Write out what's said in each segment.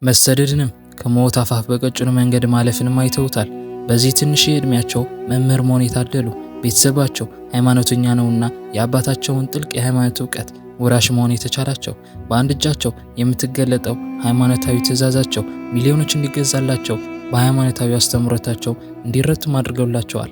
መሰደድንም ከሞት አፋፍ በቀጭኑ መንገድ ማለፍንም አይተውታል። በዚህ ትንሽ ዕድሜያቸው መምህር መሆን የታደሉ፣ ቤተሰባቸው ሃይማኖተኛ ነውና የአባታቸውን ጥልቅ የሃይማኖት እውቀት ወራሽ መሆን የተቻላቸው፣ በአንድ እጃቸው የምትገለጠው ሃይማኖታዊ ትእዛዛቸው ሚሊዮኖች እንዲገዛላቸው በሃይማኖታዊ አስተምህሮታቸው እንዲረቱም አድርገውላቸዋል።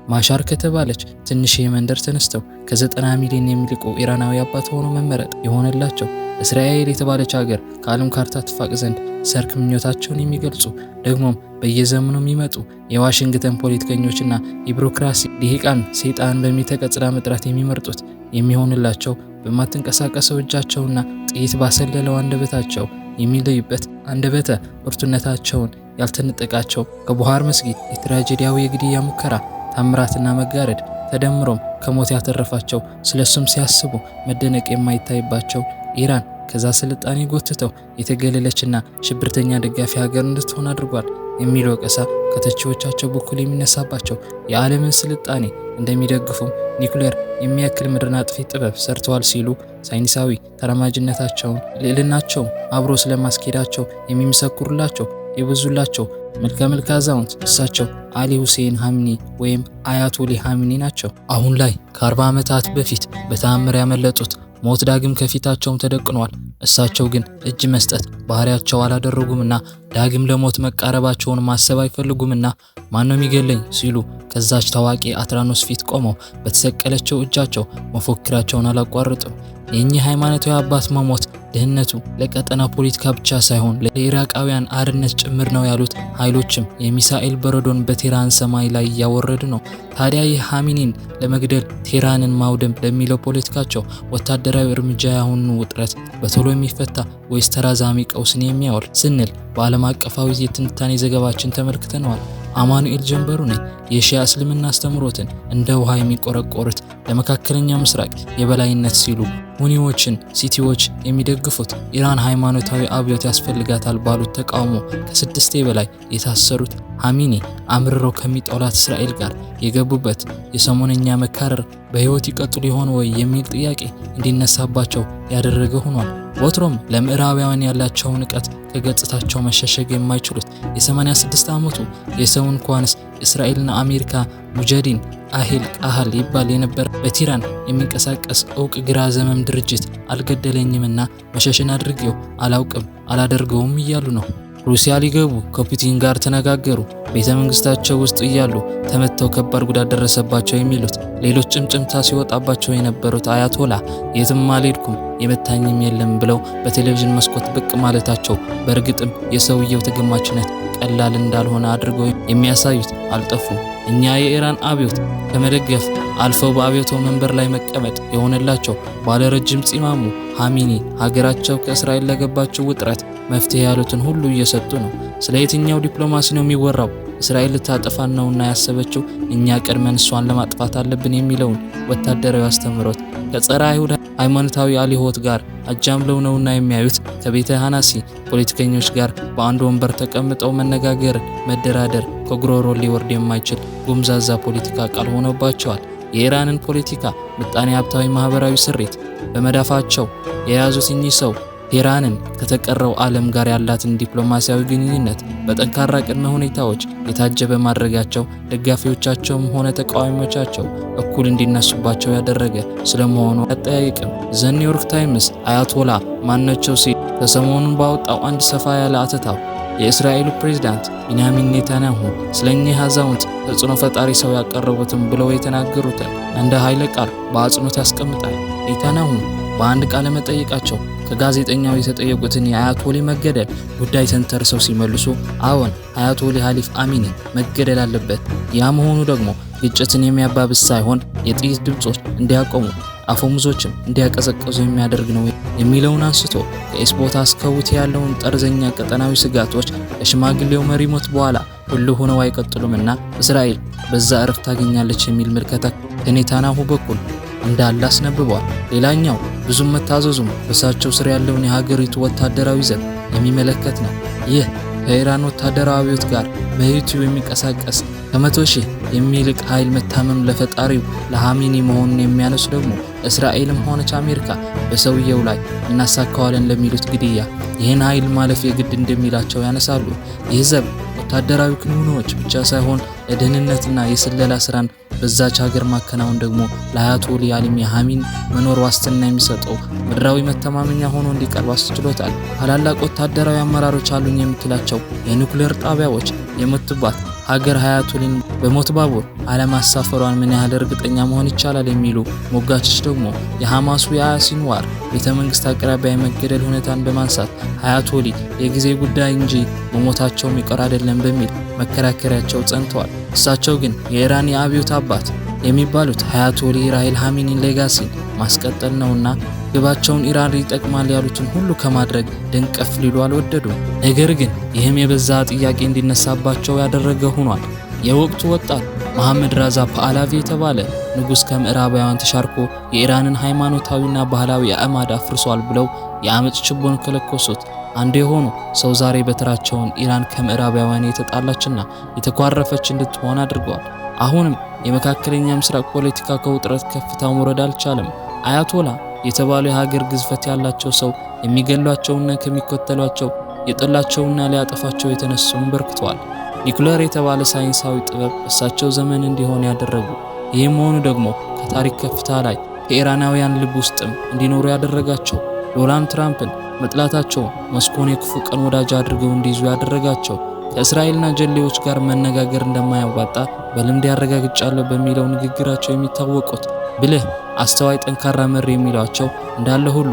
ማሻር ከተባለች ትንሽ መንደር ተነስተው ከ90 ሚሊዮን የሚልቁ ኢራናዊ አባት ሆኖ መመረጥ የሆነላቸው፣ እስራኤል የተባለች ሀገር ከዓለም ካርታ ትፋቅ ዘንድ ሰርክ ምኞታቸውን የሚገልጹ፣ ደግሞም በየዘመኑ የሚመጡ የዋሽንግተን ፖለቲከኞችና የቢሮክራሲ ልሂቃን ሰይጣን በሚል ተቀጽላ መጥራት የሚመርጡት የሚሆንላቸው፣ በማትንቀሳቀሰው እጃቸውና ጥይት ባሰለለው አንደበታቸው የሚለዩበት አንደበተ ብርቱነታቸውን ያልተነጠቃቸው፣ ከቡሃር መስጊድ የትራጀዲያዊ የግድያ ሙከራ ታምራትና መጋረድ ተደምሮም ከሞት ያተረፋቸው፣ ስለሱም ሲያስቡ መደነቅ የማይታይባቸው፣ ኢራን ከዛ ስልጣኔ ጎትተው የተገለለችና ሽብርተኛ ደጋፊ ሀገር እንድትሆን አድርጓል የሚል ወቀሳ ከተቺዎቻቸው በኩል የሚነሳባቸው፣ የዓለምን ስልጣኔ እንደሚደግፉም ኒኩሌር የሚያክል ምድርን አጥፊ ጥበብ ሰርተዋል ሲሉ ሳይንሳዊ ተራማጅነታቸውን ልዕልናቸውም አብሮ ስለማስኬዳቸው የሚመሰክሩላቸው የበዙላቸው መልከ መልከ አዛውንት እሳቸው አሊ ሁሴን ሀምኒ ወይም አያቶሊ ሀምኒ ናቸው። አሁን ላይ ከ40 ዓመታት በፊት በተአምር ያመለጡት ሞት ዳግም ከፊታቸውም ተደቅኗል። እሳቸው ግን እጅ መስጠት ባህሪያቸው አላደረጉምና ዳግም ለሞት መቃረባቸውን ማሰብ አይፈልጉምና ማነው የሚገለኝ ሲሉ ከዛች ታዋቂ አትራኖስ ፊት ቆመው በተሰቀለችው እጃቸው መፎክራቸውን አላቋረጡም። የእኚህ ሃይማኖታዊ አባት መሞት ድህነቱ ለቀጠና ፖለቲካ ብቻ ሳይሆን ለኢራቃውያን አርነት ጭምር ነው ያሉት ኃይሎችም የሚሳኤል በረዶን በቴህራን ሰማይ ላይ እያወረዱ ነው። ታዲያ ይህ ሀሚኒን ለመግደል ቴህራንን ማውደም ለሚለው ፖለቲካቸው ወታደራዊ እርምጃ ያሁኑ ውጥረት በቶሎ የሚፈታ ወይስ ተራዛሚ ቀውስን የሚያወርድ ስንል በዓለም አቀፋዊ የትንታኔ ዘገባችን ተመልክተነዋል። አማኑኤል ጀንበሩ ነኝ። የሺያ እስልምና አስተምሮትን እንደ ውሃ የሚቆረቆሩት፣ ለመካከለኛው ምስራቅ የበላይነት ሲሉ ሁኒዎችን ሲቲዎች የሚደግፉት፣ ኢራን ሃይማኖታዊ አብዮት ያስፈልጋታል ባሉት ተቃውሞ ከስድስቴ በላይ የታሰሩት ሀሚኒ አምርረው ከሚጠላት እስራኤል ጋር የገቡበት የሰሞነኛ መካረር በህይወት ይቀጥሉ ይሆን ወይ የሚል ጥያቄ እንዲነሳባቸው ያደረገ ሆኗል። ወትሮም ለምዕራባውያን ያላቸውን ንቀት ከገጽታቸው መሸሸግ የማይችሉት የ86 ዓመቱ የሰው እንኳንስ እስራኤልና አሜሪካ ሙጀዲን አሂል ቃሃል ይባል የነበረ በቲራን የሚንቀሳቀስ እውቅ ግራ ዘመም ድርጅት አልገደለኝምና መሸሽን አድርጌው አላውቅም፣ አላደርገውም እያሉ ነው። ሩሲያ ሊገቡ ከፑቲን ጋር ተነጋገሩ። ቤተ መንግስታቸው ውስጥ እያሉ ተመተው ከባድ ጉዳት ደረሰባቸው የሚሉት ሌሎች ጭምጭምታ ሲወጣባቸው የነበሩት አያቶላ የትም አልሄድኩም፣ የመታኝም የለም ብለው በቴሌቪዥን መስኮት ብቅ ማለታቸው በእርግጥም የሰውየው ተገማችነት ቀላል እንዳልሆነ አድርገው የሚያሳዩት አልጠፉም። እኛ የኢራን አብዮት ከመደገፍ አልፈው በአብዮቱ መንበር ላይ መቀመጥ የሆነላቸው ባለረጅም ፂማሙ ሀሚኒ ሀገራቸው ከእስራኤል ለገባቸው ውጥረት መፍትሄ ያሉትን ሁሉ እየሰጡ ነው። ስለ የትኛው ዲፕሎማሲ ነው የሚወራው? እስራኤል ልታጠፋን ነውና ያሰበችው እኛ ቀድመን እሷን ለማጥፋት አለብን የሚለውን ወታደራዊ አስተምህሮት ከጸረ አይሁድ ሃይማኖታዊ አሊሆት ጋር አጃምለው ነውና የሚያዩት። ከቤተ ሃናሲ ፖለቲከኞች ጋር በአንድ ወንበር ተቀምጠው መነጋገር፣ መደራደር ከጉሮሮ ሊወርድ የማይችል ጎምዛዛ ፖለቲካ ቃል ሆኖባቸዋል። የኢራንን ፖለቲካ፣ ምጣኔ ሀብታዊ፣ ማህበራዊ ስሪት በመዳፋቸው የያዙት እኚህ ሰው ቴህራንን ከተቀረው ዓለም ጋር ያላትን ዲፕሎማሲያዊ ግንኙነት በጠንካራ ቅድመ ሁኔታዎች የታጀበ ማድረጋቸው ደጋፊዎቻቸውም ሆነ ተቃዋሚዎቻቸው እኩል እንዲነሱባቸው ያደረገ ስለመሆኑ አያጠያይቅም። ዘ ኒውዮርክ ታይምስ አያቶላ ማናቸው ሲል ከሰሞኑን ባወጣው አንድ ሰፋ ያለ አተታው የእስራኤሉ ፕሬዝዳንት ቢንያሚን ኔታንያሁ ስለ እኚህ አዛውንት ተጽዕኖ ፈጣሪ ሰው ያቀረቡትን ብለው የተናገሩትን እንደ ኃይለ ቃል በአጽንኦት ያስቀምጣል። ኔታንያሁ በአንድ ቃለ መጠይቃቸው ከጋዜጠኛው የተጠየቁትን የአያቶሊ መገደል ጉዳይ ተንተርሰው ሲመልሱ አዎን፣ አያቶሊ ሀሊፍ አሚኒ መገደል አለበት። ያ መሆኑ ደግሞ ግጭትን የሚያባብስ ሳይሆን የጥይት ድምጾች እንዲያቆሙ አፈሙዞችም እንዲያቀዘቅዙ የሚያደርግ ነው የሚለውን አንስቶ ከኤስቦታ እስከ ሁቲ ያለውን ጠርዘኛ ቀጠናዊ ስጋቶች ከሽማግሌው መሪ ሞት በኋላ ሁሉ ሆነው አይቀጥሉምና እስራኤል በዛ እረፍት ታገኛለች የሚል ምልከታ ከኔታንያሁ በኩል እንዳለ አስነብበዋል። ሌላኛው ብዙም መታዘዙም በእሳቸው ስር ያለውን የሀገሪቱ ወታደራዊ ዘብ የሚመለከት ነው። ይህ ከኢራን ወታደራዊ አብዮት ጋር በዩቲዩብ የሚንቀሳቀስ ከ100,000 የሚልቅ ኃይል መታመኑ ለፈጣሪው ለሃሚኒ መሆኑን የሚያነሱ ደግሞ እስራኤልም ሆነች አሜሪካ በሰውየው ላይ እናሳካዋለን ለሚሉት ግድያ ይህን ኃይል ማለፍ የግድ እንደሚላቸው ያነሳሉ። ይህ ዘብ ወታደራዊ ክንውኖች ብቻ ሳይሆን ለደህንነትና የስለላ ስራን በዛች ሀገር ማከናወን ደግሞ ለአያቶላ አሊ ኻሚኒ መኖር ዋስትና የሚሰጠው ምድራዊ መተማመኛ ሆኖ እንዲቀርብ አስችሎታል። ታላላቅ ወታደራዊ አመራሮች አሉኝ የምትላቸው የኒውክሌር ጣቢያዎች የሞቱባት ሀገር አያቶላን በሞት ባቡር አለማሳፈሯን ምን ያህል እርግጠኛ መሆን ይቻላል የሚሉ ሞጋቾች ደግሞ የሐማሱ የያህያ ሲንዋር ቤተ መንግስት አቅራቢያ የመገደል ሁኔታን በማንሳት አያቶላ የጊዜ ጉዳይ እንጂ መሞታቸው የሚቀር አይደለም በሚል መከራከሪያቸው ጸንተዋል። እሳቸው ግን የኢራን የአብዮት አባት የሚባሉት አያቶላ ራሂል ኻሚኒን legacy ን ማስቀጠል ነውና ግባቸውን ኢራን ይጠቅማል ያሉትን ሁሉ ከማድረግ ድንቅፍ ሊሉ አልወደዱም። ነገር ግን ይህም የበዛ ጥያቄ እንዲነሳባቸው ያደረገ ሆኗል። የወቅቱ ወጣት መሐመድ ራዛ ፓህላቪ የተባለ ንጉስ ከምዕራባውያን ተሻርኮ የኢራንን ሃይማኖታዊና ባህላዊ አዕማድ አፍርሷል ብለው የአመጽ ችቦን ከለኮሱት አንዱ የሆኑ ሰው ዛሬ በተራቸውን ኢራን ከምዕራባውያን የተጣላችና የተኳረፈች እንድትሆን አድርገዋል። አሁንም የመካከለኛ ምስራቅ ፖለቲካ ከውጥረት ከፍታ መውረድ አልቻለም። አያቶላ የተባሉ የሀገር ግዝፈት ያላቸው ሰው የሚገሏቸውና ከሚከተሏቸው የጠላቸውና ሊያጠፋቸው የተነሱም በርክተዋል። ኒኩለር የተባለ ሳይንሳዊ ጥበብ እሳቸው ዘመን እንዲሆን ያደረጉ፣ ይህም መሆኑ ደግሞ ከታሪክ ከፍታ ላይ ከኢራናውያን ልብ ውስጥም እንዲኖሩ ያደረጋቸው፣ ዶናልድ ትራምፕን መጥላታቸው ሞስኮን የክፉ ቀን ወዳጅ አድርገው እንዲይዙ ያደረጋቸው፣ ከእስራኤልና ጀሌዎች ጋር መነጋገር እንደማያዋጣ በልምድ ያረጋግጫለሁ በሚለው ንግግራቸው የሚታወቁት ብልህ፣ አስተዋይ፣ ጠንካራ መሪ የሚሏቸው እንዳለ ሁሉ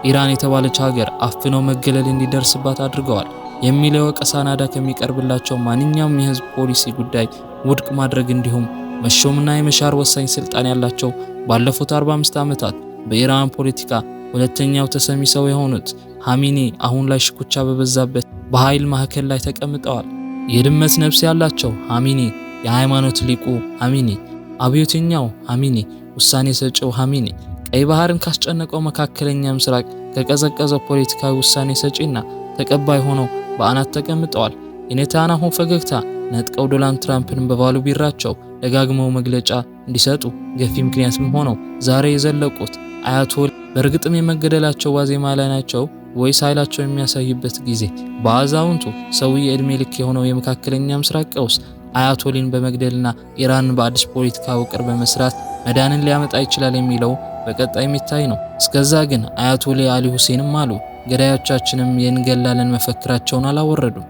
ኢራን የተባለች ሀገር አፍነው መገለል እንዲደርስባት አድርገዋል የሚለው ወቀሳ ናዳ ከሚቀርብላቸው ማንኛውም የህዝብ ፖሊሲ ጉዳይ ውድቅ ማድረግ እንዲሁም መሾምና የመሻር ወሳኝ ስልጣን ያላቸው ባለፉት 45 ዓመታት በኢራን ፖለቲካ ሁለተኛው ተሰሚ ሰው የሆኑት ኻሚኒ አሁን ላይ ሽኩቻ በበዛበት በኃይል ማዕከል ላይ ተቀምጠዋል። የድመት ነፍስ ያላቸው ኻሚኒ፣ የሃይማኖት ሊቁ ኻሚኒ፣ አብዮተኛው ኻሚኒ፣ ውሳኔ ሰጪው ኻሚኒ ቀይ ባህርን ካስጨነቀው መካከለኛ ምስራቅ ከቀዘቀዘው ፖለቲካዊ ውሳኔ ሰጪና ተቀባይ ሆነው በአናት ተቀምጠዋል። የኔታንያሁን ፈገግታ ነጥቀው ዶናልድ ትራምፕን በባሉ ቢራቸው ደጋግመው መግለጫ እንዲሰጡ ገፊ ምክንያትም ሆነው ዛሬ የዘለቁት አያቶላ በእርግጥም የመገደላቸው ዋዜማ ላይ ናቸው ወይስ ኃይላቸው የሚያሳይበት ጊዜ? በአዛውንቱ ሰውዬ ዕድሜ ልክ የሆነው የመካከለኛ ምስራቅ ቀውስ አያቶሊን በመግደልና ኢራንን በአዲስ ፖለቲካ ውቅር በመስራት መዳንን ሊያመጣ ይችላል የሚለው በቀጣይ የሚታይ ነው። እስከዛ ግን አያቶላ አሊ ሁሴንም አሉ ገዳዮቻችንም የእንገላለን መፈክራቸውን አላወረዱም።